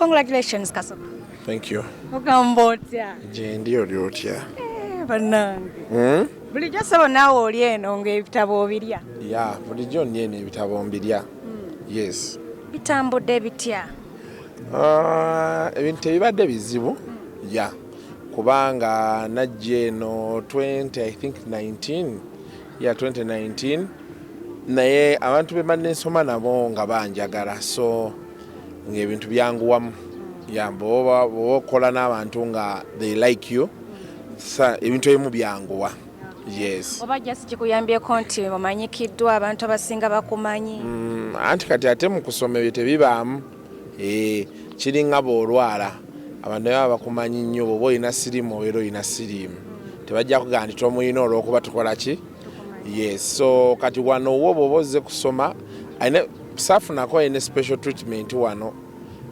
Congratulations, Kasuku. Thank you. Ogamba otya? Gyendi, oli otya? Eh, bannange. Bulijjo ssebo naawe oli eno ng'ebitabo obirya. Ya, bulijjo ndi eno, ebitabo mbirya. Yes. Bitambudde bitya? Ah, ebintu tebibadde bizibu. Ya, kubanga najja eno 20, I think 19, ya 2019, naye abantu be mbadde nsoma nabo nga banjagala, so ng'ebintu byanguwamu. Ya, bw'oba okola n'abantu nga they like you, ebintu ebimu byanguwa, yes. Oba just kikuyambyeko nti omanyikiddwa, abantu abasinga bakumanyi? Anti kati ate mu kusoma ebyo tebibaamu. Kiringa bw'olwala, abantu baba bakumanyi nnyo. Bw'oba olina siriimu, obeera olina siriimu, tebajja kugamba nti tomuyina olw'okuba tukola ki. Yes, so kati wano wo bw'oba ozze kusoma, saafunako alina special treatment wano.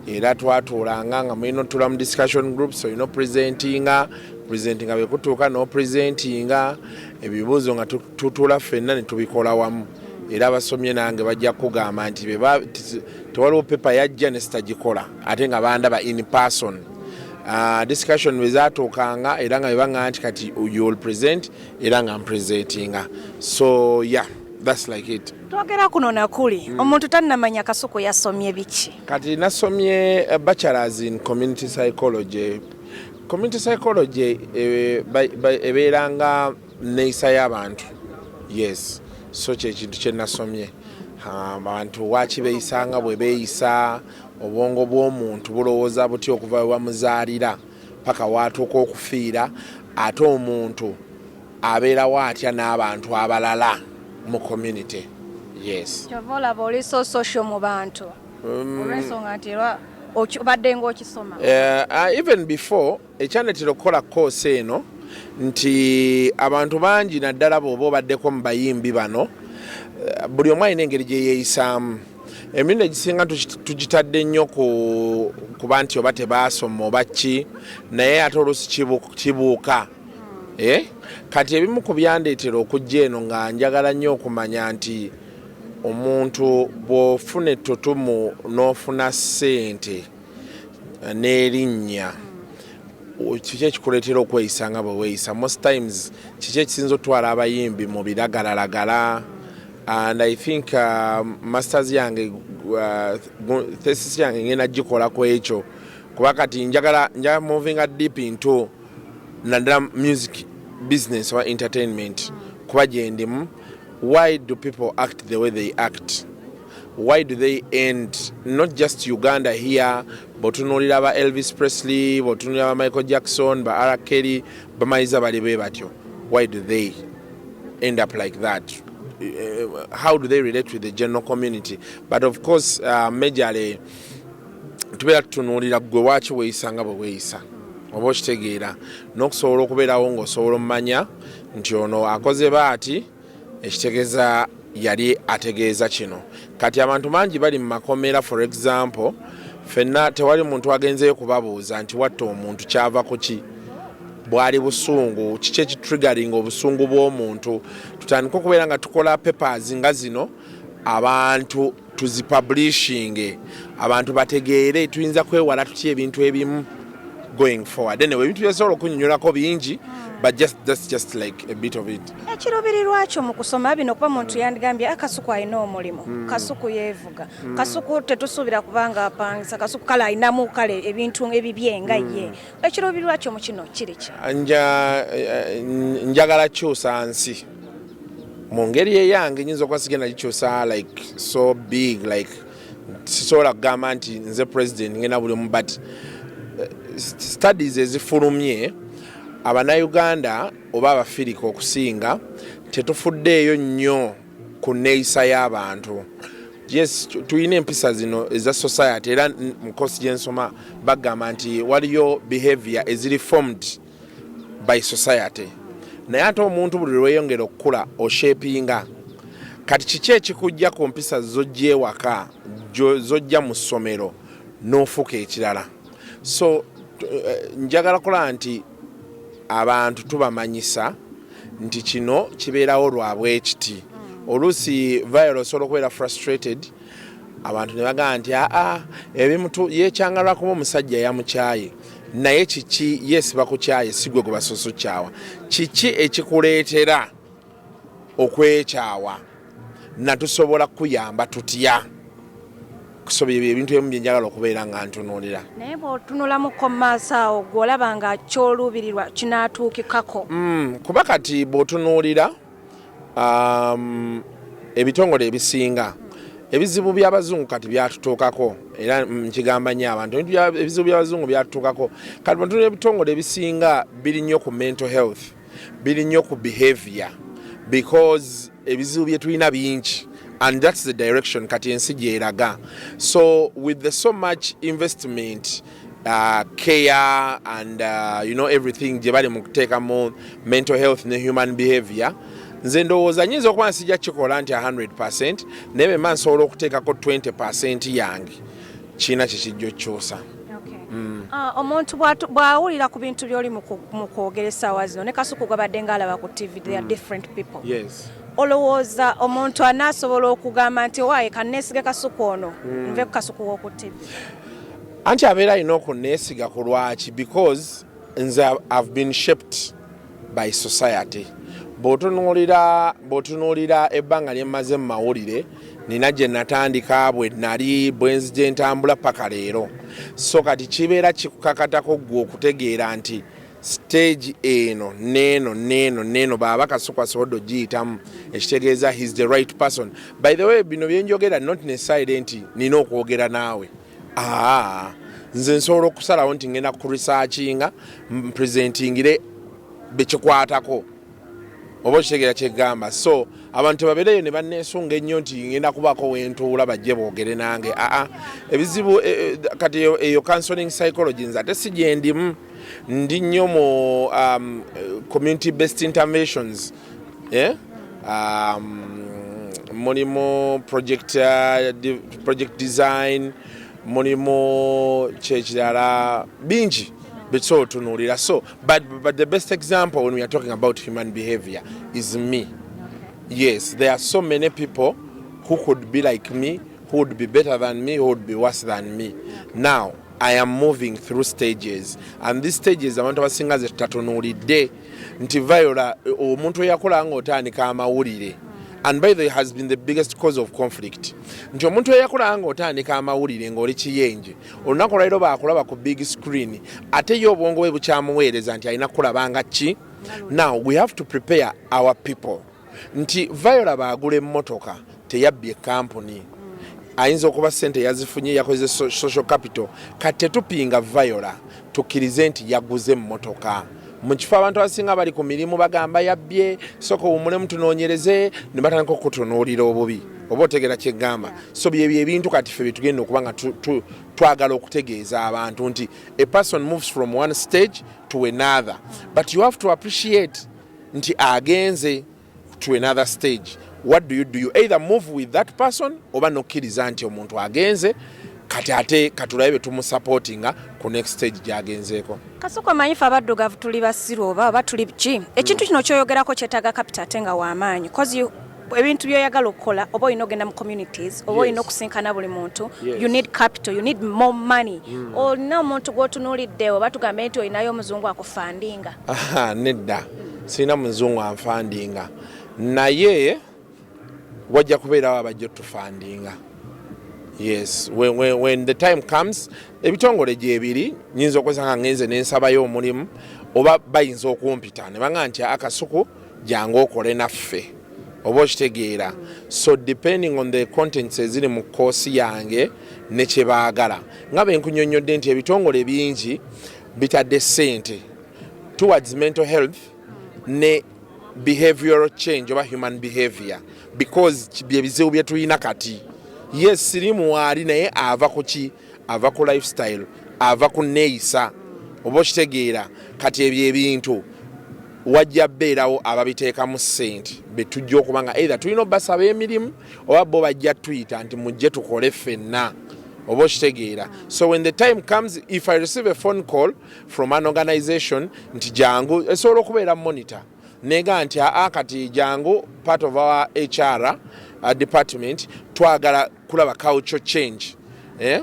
Era twatuulanga nga mulina otula mu discussion groups, olina opresentinga, presentinga bwekutuuka n'opresentinga ebibuuzo nga tutuula ffenna ne tubikola wamu. Era abasomye nange bajja kugamba nti tewaliwo paper yajja ne sitagikola, ate nga bandaba in person. Discussion bwe zatuukanga, era nga bwe nti kati you will present, era nga mpresentinga. So yeah, that's like it. Twogera kuno nakuli, omuntu tannamanya Kasuku yasomye biki? Kati nasomye bachelors in community psychology. Community psychology ebeera nga neeyisa y'abantu. Yes, so kyekintu kye nasomye. Abantu waki beeyisanga bwe beeyisa, obwongo bw'omuntu bulowooza butya okuva we bamuzaalira paka waatuuka okufiira, ate omuntu abeerawo atya n'abantu abalala mu community. Yes. Kyova olaba oli so social mu bantu, olw'ensonga nti era obadde ng'okisoma. Even before, ekyandetera okukola course eno nti abantu bangi, naddala bw'oba obaddeko mu bayimbi bano, buli omu alina engeri gye yeeyisaamu. Emirundi egisinga tugitadde nnyo ku kuba nti oba tebaasoma oba ki, naye ate oluusi kibuuka. Eh? Kati ebimu ku byandeetera okujja eno nga njagala nnyo okumanya nti omuntu bw'ofuna ettutumu n'ofuna ssente n'erinnya, kiki ekikuleetera okweyisa nga bwe weeyisa? Most times kiki ekisinza otwala abayimbi mu biragalalagala? And I think masters yange, thesis yange ngenda gikola ku ekyo, kuba kati njagala moving deep into naddala music business oba entertainment, kuba gyendimu. Why do people act the way they act? Why do they end, not just Uganda here, bw'otunuulira ba Elvis Presley, bw'otunuulira ba Michael Jackson, ba R Kelly, bamayiza bali bwe batyo? Why do they end up like that? How do they relate with the general community? But of course, majorly tubeera tutunuulira gwe waaki weeyisa nga bwe weeyisa, oba okitegeera, n'okusobola okubeerawo ng'osobola omumanya nti ono akoze baati, ekitegeeza yali ategeeza kino. Kati abantu bangi bali mu makomera, for example, ffenna tewali muntu agenzeyo kubabuuza nti watta omuntu kyava ku ki, bwali busungu, kiki ekitriggeringa obusungu bw'omuntu. Tutandike okubeera nga tukola papers nga zino, abantu tuzipublishinge, abantu bategeere tuyinza kwewala tutya ebintu ebimu going forward. Anyway, ebintu byesobola okunyonyolako bingi, but just, that's just like a bit of it. Ekiruubirirwa kyo mu kusoma bino, kuba muntu yandigambye, "Ah, Kasuku alina omulimu, Kasuku yeevuga, Kasuku tetusuubira kubanga apangisa, Kasuku kale alinamu kale ebintu ebibye nga ye." Ekiruubirirwa kyo mu kino kiri ki? Njagala kyusa nsi mu ngeri eyange. Nyinza okuba sigenda gikyusa like so big, like sisobola kugamba nti nze president ngenda buli omu, but studies ezifulumye, Abannayuganda oba Abafirika okusinga tetufuddeeyo nnyo ku neeyisa y'abantu. Yes, tulina empisa zino eza society, era mu course gyensoma bagamba nti waliyo behavior eziri formed by society, naye ate omuntu buli lweyongera okukula oshapinga. Kati kiki ekikujja ku mpisa zojja ewaka, zojja mu ssomero n'ofuuka ekirala? So njagala kulaba nti abantu tubamanyisa nti kino kibeerawo lwa bwekiti. Oluusi viral osobola okubeera frustrated. Abantu ne bagamba nti aa, ebimutu yekyanga lwakuba omusajja yamukyaye. Naye kiki? Yes, bakukyaye, si gwe gwe basoose okukyawa. Kiki ekikuleetera okwekyawa? Natusobola kukuyamba tutya? Kusoba ebyo ebintu ebimu byenjagala okubeera nga ntunuulira. Naye bw'otunulamuko mu maaso awo, gw'olaba nga kyoluubirirwa kinaatuukikako? Kuba kati bw'otunuulira ebitongole ebisinga, ebizibu by'abazungu kati byatutuukako, era nkigamba nnyo abantu, ebizibu by'abazungu byatutuukako. Kati bwetunuulira ebitongole ebisinga biri nnyo ku mental health, biri nnyo ku behavior, because ebizibu bye tulina bingi and that's the direction kati ensi gyeraga. So with the so much investment, care and everything gye bali mu kuteeka mu mental health ne human behavior, nze ndowooza nyinza okuba nsijja kikola nti 100, naye bwe nsobola okuteekako 20 yange, kiina kyekijja okukyusa. Ah, omuntu bw'awulira ku bintu by'oli mu kwogera essaawa zino ne Kasuku gwabadde ng'alaba ku TV, they are different people. Olowooza omuntu anaasobola okugamba nti, "Owaaye, kanneesige Kasuku ono, nve ku Kasuku w'oku TV"? Anti abeera alina okuneesiga. Ku lwaki? Because nze I've been shaped by society. Bw'otunuulira ebbanga lye mmaze mu mawulire, nina gye natandika, bwe nali bwenzije ntambula paka leero. So kati kibeera kikukakatako ggwe okutegeera nti stage eno neeno neeno neeno baaba Kasuku asobodde ogiyitamu, ekitegeeza he's the right person. By the way, bino byenjogera not necessarily nti nina okwogera naawe. Aa, nze nsobola okusalawo nti ngenda kuresearchinga, mpresentingire bekikwatako, oba okitegeera kyegamba. So abantu tebabeereyo ne banneesunga ennyo nti ngenda kubaako wentuula bajje boogere nange. Aa, ebizibu kati eyo counseling psychology nze ate si gyendimu. Ndi nnyo mu community based interventions, eh? Mulimu project design, mulimu kyekirala bingi byetusobola otunuulira. So but the best example when we are talking about human behavior is me. Yes, there are so many people who could be like me, who would be better than me, who would be worse than me. Now I am moving through stages, and these stages abantu abasinga ze tutatunuulidde nti Viola, omuntu eyakola nga otandika amawulire, and by the way has been the biggest cause of conflict, nti omuntu eyakola nga otandika amawulire ng'oli kiyenje, olunaku olwaliro baakulaba ku big screen, ate ye obwongo bwe bukyamuweereza nti alina kukulaba ki. Now we have to prepare our people nti Viola baagula emmotoka, teyabbye kampuni, ayinza okuba sente yazifunye, yakoze social capital. Kati tetupinga Viola, tukkirize nti yaguze emmotoka. Mu kifo abantu abasinga bali ku mirimu bagamba yabbye, soka owummulemu tunoonyereze, ne batandika okutunuulira obubi, oba otegeera kyegamba. So byebyo ebintu kati ffe byetugenda okuba nga twagala okutegeeza abantu nti a person moves from one stage to another, but you have to appreciate nti agenze to another stage. What do you do? You either move with that person oba nokkiriza nti omuntu agenze, kati ate katulabe bwe tumusupportinga ku next stage gy'agenzeeko. Kasuku, amanyi ffe abaddugavu tuli basiru oba tuli ki? Ekintu kino kyoyogerako kyetaaga capital ate nga w'amaanyi, cause ebintu byoyagala okukola, oba olina ogenda mu communities, oba olina okusinkana buli muntu, you need capital, you need more money. Olina omuntu gw'otunuulidde, oba tugambe nti olinayo omuzungu akufundinga? Aha, nedda, sirina muzungu anfundinga, naye wajja kubeerawo abajja otufundinga. Yes, when the time comes, ebitongole gyebiri, nyinza okwesa nga ngenze nensabayo omulimu, oba bayinza okumpita ne baŋŋamba nti, "Akasuku, jangu okole naffe," oba okitegeera. So depending on the contents eziri mu koosi yange ne kyebaagala, nga bwe nkunyonnyodde nti ebitongole bingi bitadde ssente towards mental health ne behavioral change oba human behavior, because bye bizibu bye tulina kati. Yes, sirimu waali, naye ava ku ki? Ava ku lifestyle, ava ku neeyisa, oba okitegeera. Kati ebyo ebintu wajja beerawo ababiteekamu ssente betujja okuba nga either tulina obasaba emirimu oba bo bajja tuyita nti mujje tukole ffenna, oba okitegeera. So when the time comes, if I receive a phone call from an organization nti jangu, esobola okubeera Monitor nega nti, "Aa, kati jangu, part of our HR department, twagala Kulaba culture change. Eh?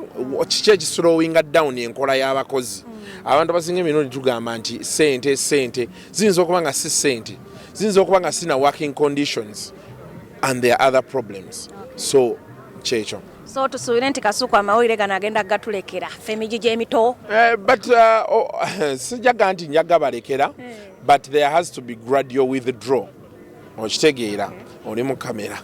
Kiki ekislowinga down enkola y'abakozi? Abantu abasinga emirundi tugamba nti sente, sente ziyinza okuba nga si sente, ziyinza okuba nga sina working conditions and there are other problems. So kyekyo. So tusuubire nti Kasuku amawulire gano agenda gatulekera ffe emigigi emito? But oh, sijjaga nti njaga balekera, but there has to be gradual withdraw. Okitegeera, oli mu kamera.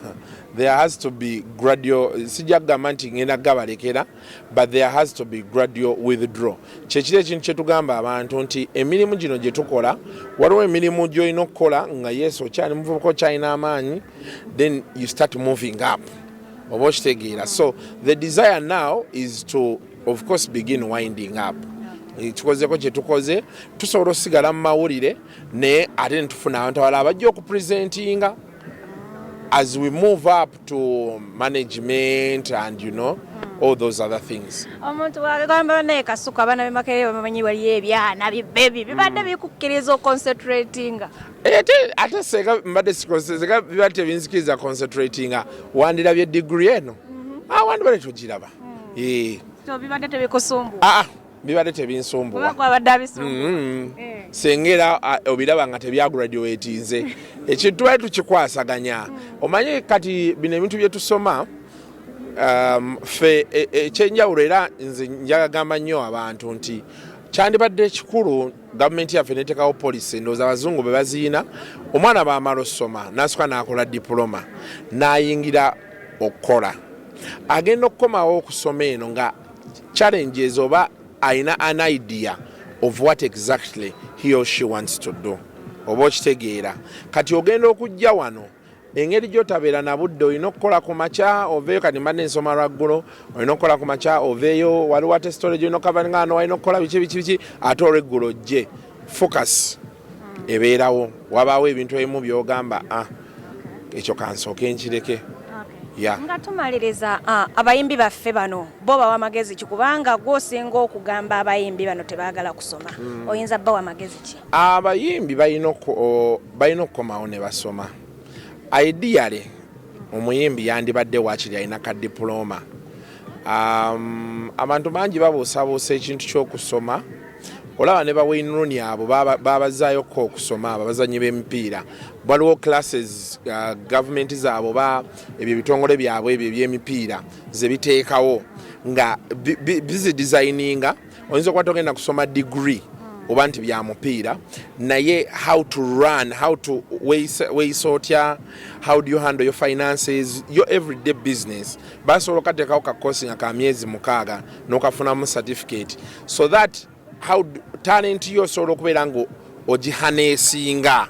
There has to be gradual, sijja kugamba nti ngenda gabalekera, but there has to be gradual withdraw. Kyekiri ekintu kyetugamba abantu nti emirimu gino gye tukola, waliwo emirimu gy'olina okukola nga yes, okyali muvubuka, okyalina amaanyi, then you start moving up. Oba okitegeera? So the desire now is to, of course, begin winding up. Tukozeko kyetukoze, tusobola okusigala mu mawulire, naye ate netufuna abantu abalala abajja okupresentinga as we move up to management and all those other things. Omuntu wagamba naye Kasuku, abaana bemakerere bamanyi waliyo ebyana bibebi bibadde bikukkiriza oconcentratinga? Ate senga mbadde seka bibadde tebinzikiriza concentratinga, wandirabye degree eno? Ah, wandibadde togiraba. Eh. So bibadde tebikusumbuwa? Ah, ah, bibadde tebinsumbuwa. Kuba gwabadde abisumbuwa. Senga era obiraba nga tebyagraduatinze, ekintu tubadde tukikwasaganya. Omanyi kati bino ebintu bye tusoma, ffe ekyenjawulo, era nze njagagamba nnyo abantu nti kyandibadde ekikulu gavumenti yaffe neteekawo policy. Ndowooza abazungu be baziina, omwana bw'amala osoma n'asooka n'akola diploma n'ayingira okukola, agenda okukomawo okusoma eno nga challenges oba ayina an idea of what exactly he or she wants to do. Oba okitegeera? Kati ogenda okujja wano, engeri gyotabeera na budde, olina okukola ku makya oveeyo. Kati mbadde nsoma lwaggulo, olina okukola ku makya oveeyo, waliwo ate storage olina okukavaringano, walina okukola biki biki biki, ate olweggulo ojje. Focus ebeerawo, wabaawo ebintu ebimu byogamba, "Ah, ekyo kansooke nkireke." Yeah. Nga tumaliriza, abayimbi baffe bano bo bawa magezi ki? Kubanga gwosinga okugamba abayimbi bano tebaagala kusoma. Oyinza bawa magezi ki? Abayimbi balina okukomawo ne basoma. Ideally omuyimbi yandibadde wakiri alina ka diploma. Abantu bangi babuusabuusa ekintu ky'okusoma. Olaba ne ba Wayne Rooney abo babazaayoko okusoma. Abo abazanyi b'emipiira, waliwo classes, gavumenti zaabwe oba ebyo ebitongole byabwe ebyo ebyemipiira ze biteekawo nga bizidesigninga. Oyinza okuba togenda kusoma degree oba nti bya mupiira, naye how to run, how to weeyisa otya, how do you handle your finances, your everyday business. Basobola okateekawo ka course nga ka myezi 6 n'okafunamu certificate, so that how talent yo osobola okubeera nga ogiharnessinga.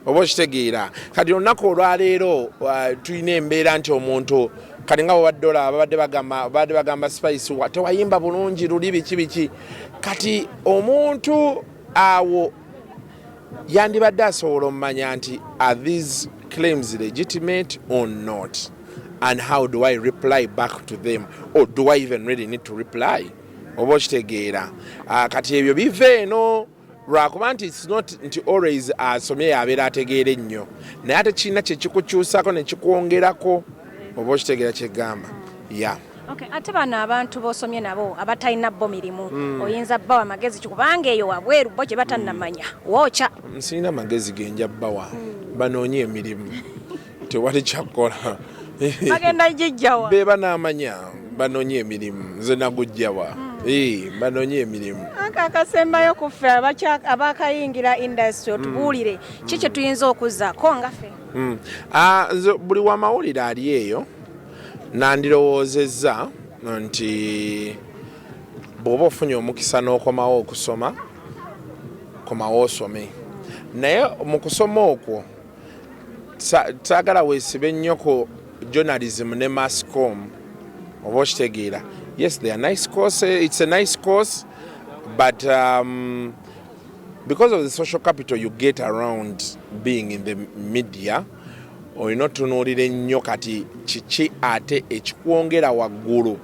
Oba okitegeera? Kati olunaku olwaleero, tulina embeera nti omuntu kati nga bwebadde olaba babadde bagamba Spice tewayimba bulungi luli, biki biki. Kati omuntu awo yandibadde asobola omumanya nti, are these claims legitimate or not, and how do I reply back to them, or do I even really need to reply? Oba okitegeera? Kati ebyo biva eno lwakuba nti it's not nti always asomye yabeera ategeera ennyo, naye ate kirina kyekikukyusako nekikwongerako. Oba okitegeera kyegamba? Yeah. Okay, ate bano abantu b'osomye nabo abatalina bo mirimu, oyinza bawa magezi ki? Kubanga eyo wabweru bo kye batannamanya wookya. Sirina magezi genja bbawa, banoonye emirimu, tewali kyakukola. Bagenda gijjawa? Beba n'amanya, banoonye emirimu. Nze nagujjawa? Eh, banoonye emirimu. Aka akasembayo ku ffe abakayingira industry, otubuulire ki kye tuyinza okuzzaako nga ffe? Ah, nze buli wamawulire ali eyo nandirowoozezza nti bw'oba ofunye omukisa n'okomawo okusoma, komawo osome. Naye mu kusoma okwo saagala weesibe nnyo ku journalism ne masscom. Oba okitegeera? Yes, they are nice course, it's a nice course, but because of the social capital you get around being in the media, olina otunuulira ennyo kati kiki ate ekikwongera waggulu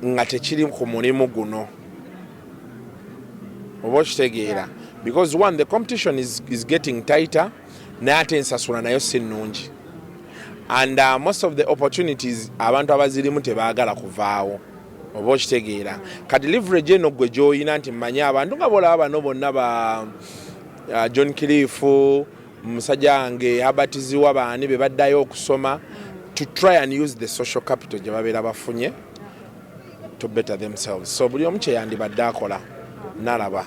nga tekiri ku mulimu guno. Oba okitegeera? Because one, the competition is getting tighter, naye ate ensasula nayo si nnungi. And most of the opportunities, abantu abazirimu tebaagala kuvaawo, oba okitegeera? Kati leverage eno gwe gy'oyina nti mmanyi abantu nga bolaba bano bonna ba John Cliff, musajja wange Herbert Ziwa, baani be baddayo okusoma to try and use the social capital gye babeera bafunye to better themselves. So buli omu kyeyandibadde akola nalaba.